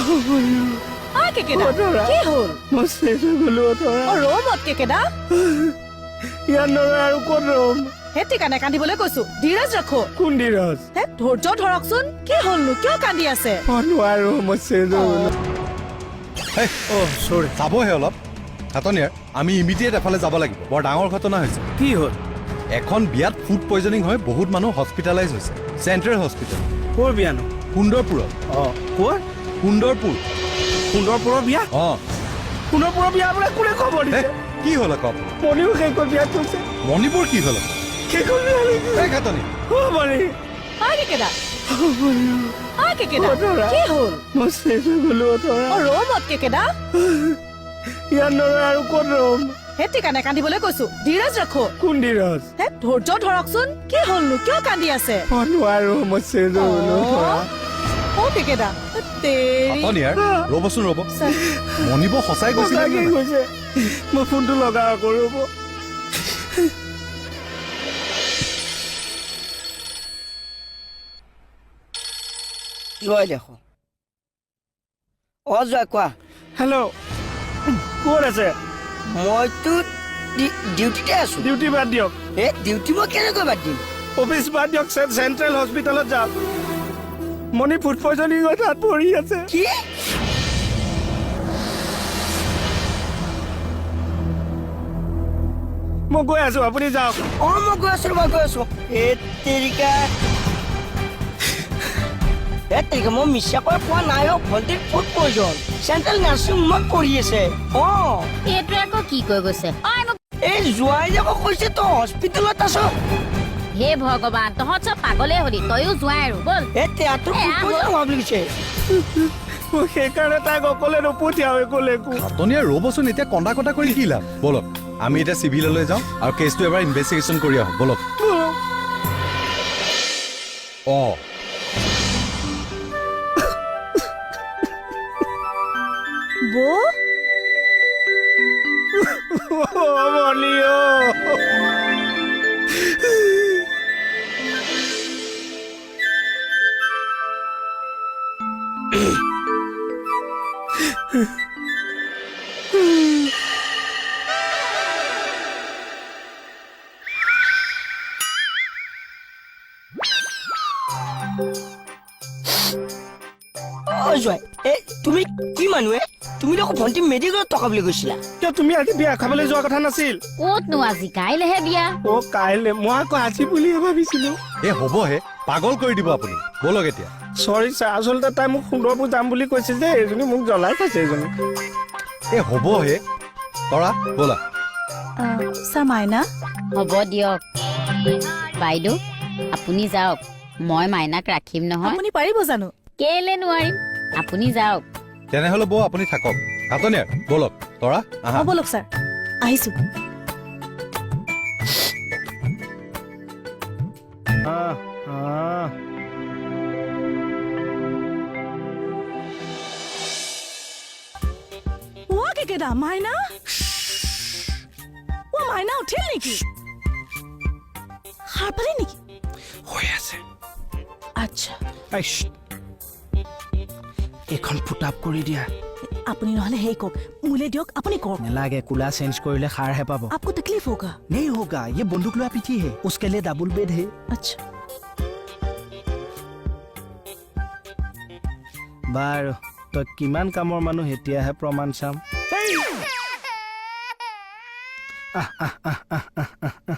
অ কেকেদা, কি হ'ল? মই শেষ হৈ গ'লো অ, তৰা। অ ৰ'বত কেকেদা। ইয়াত নৰয় আৰু ক'ত ৰ'ম? সেইটো কাৰণে কান্দিবলৈ কৈছো, ধীৰজ ৰাখো। কোন ধীৰজ? হে, ধৈৰ্য ধৰকচোন, কি হ'লনো, কিয় কান্দি আছে? মই নোৱাৰো, মই শেষ হৈ গ'লো। অ' চৰি। চাবহে অলপ খাটনিয়াৰ, আমি ইমিডিয়েট এফালে যাব লাগিব, বৰ ডাঙৰ ঘটনা হৈছে। কি হ'ল? এখন বিয়াত ফুড পয়জনিং হৈ বহুত মানুহ হস্পিটেলাইজ হৈছে, চেণ্ট্ৰেল হস্পিটেল। ক'ৰ বিয়ানো? সুন্দৰপুৰত। অঁ, ক'ৰ? সুন্দৰপুৰ। সুন্দৰপুৰৰ বিয়া? অঁ। সুন্দৰপুৰৰ বিয়া বোলে কোনে খবৰ হে, দিছে? কি হ'ল আকৌ আপোনাৰ? মণিও সেইখন বিয়াত গৈছে। মণিপুৰ কি হ'ল আকৌ? সেইখন বিয়া নেকি? এই খাটনি। অ মণি। অ কেকেদা, অ কেকেদা, অ, তৰা। কি হ'ল? মই শেষ হৈ গ'লো অ, তৰা। অ ৰ'বত কেকেদা। ইয়াত নৰয় আৰু ক'ত ৰ'ম? সেইটো কাৰণে কান্দিবলৈ কৈছো, ধীৰজ ৰাখো। কোন ধীৰজ? হে, ধৈৰ্য ধৰকচোন, কি হ'লনো, কিয় কান্দি আছে? মই নোৱাৰো, মই শেষ হৈ গ'লো তৰা। অ কেকেদা, তেৰি। খাটনিয়াৰ, ৰ'বচোন ৰ'ব, ছাৰ। মণিব সঁচাই গৈছিলে সঁচাকে নে নাই? গৈছে। মই ফোনটো লগাওঁ আকৌ, ৰ'ব। জয় দেখো। অ জয়, কোৱা। হেল্ল', ক'ত আছে? মইতো ডিউটিতে আছো। ডিউটি বাদ দিয়ক। এই ডিউটি মই কেনেকৈ বাদ দিম? অফিচ বাদ দিয়ক, চেণ্ট্ৰেল হস্পিটেলত যাওক। মণি ফুড পয়জনিং হৈ তাত পৰি আছে। কি? মই গৈ আছো, আপুনি যাওক। অ মই গৈ আছো, মই গৈ আছো। এই তেৰিকা, এই তেৰিকা, মই মিছাকৈ কোৱা নাই অ, ভণ্টিৰ ফুড পয়জন, চেণ্ট্ৰেল নাৰ্ছিং হোমত পৰি আছে। অ। এইটোৱে আকৌ কি কৈ গৈছে? ঐ, মোক এই জোঁৱাই যে আকৌ কৈছে তই হস্পিটেলত আছ। হে ভগৱান, তহঁত চব পাগলেই হলি, তইও জোঁৱাই আৰু ব'ল। এই তেয়াতো এ, ফুড আহ, পয়জন হোৱা বুলি কৈছে। মই সেইকাৰণে তাইক অকলে নপঠিয়াও একোলেকো। খাটনিয়াৰ ৰ'বচোন, এতিয়া কন্দা কটা কৰি কি লাভ? ব'লক, আমি এতিয়া চিভিললৈ যাওঁ আৰু কেছটো এবাৰ ইনভেষ্টিগেশ্যন কৰি আহোঁ, ব'লক। অঁ। বৌ। অ মণি অ। অ জোঁৱাই, এই তুমি কি মানুহ হে? তুমি দেখোন ভণ্টি মেডিকেলত থকা বুলি কৈছিলা। কিয়, তুমি আজি বিয়া খাবলৈ যোৱা কথা নাছিল? ক'তনো আজি, কাইলেহে বিয়া। অ কাইলে, মই আকৌ আজি বুলিহে ভাবিছিলো। এই হ'বহে, পাগল কৰি দিব আপুনি, ব'লক এতিয়া। চৰি ছাৰ, আচলতে তাই মোক সুন্দৰপুৰ যাম বুলি কৈছিল যে, এইজনী মোক জ্বলাই খাইছে এইজনী। এই হ'বহে, তৰা ব'লা। ছাৰ, মাইনা। হ'ব দিয়ক বাইদেউ, আপুনি যাওক, মই মাইনাক ৰাখিম নহয়। আপুনি পাৰিব জানো? কেলে নোৱাৰিম, আপুনি যাওক। তেনেহ'লে বৌ আপুনি থাকক। খাটনিয়াৰ ব'লক, তৰা আহা। অ ব'লক ছাৰ, আহিছো। আহ, আহ। অ কেকেদা, মাইনা, অ মাইনা উঠিল নেকি? সাৰ পালি নেকি? হৈ আছে। আচ্ছা। এই, শ্শ্। এইখন ফুট আপ কৰি দিয়া। আপুনি নহ'লে হেৰি কওক, মোলৈ দিয়ক, আপুনি কৰক। নালাগে, কোলা চেঞ্জ কৰিলে সাৰহে পাব। आपको तकलीफ होगा। नहीं होगा, ये बंदूक लोहा पिठी है, उसके लिए डबल बेड है। আচ্ছা। বাৰু, তই কিমান কামৰ মানুহ এতিয়াহে প্ৰমাণ চাম। আহ, আহ, আহ, আহ, আহ, আহ, আহ।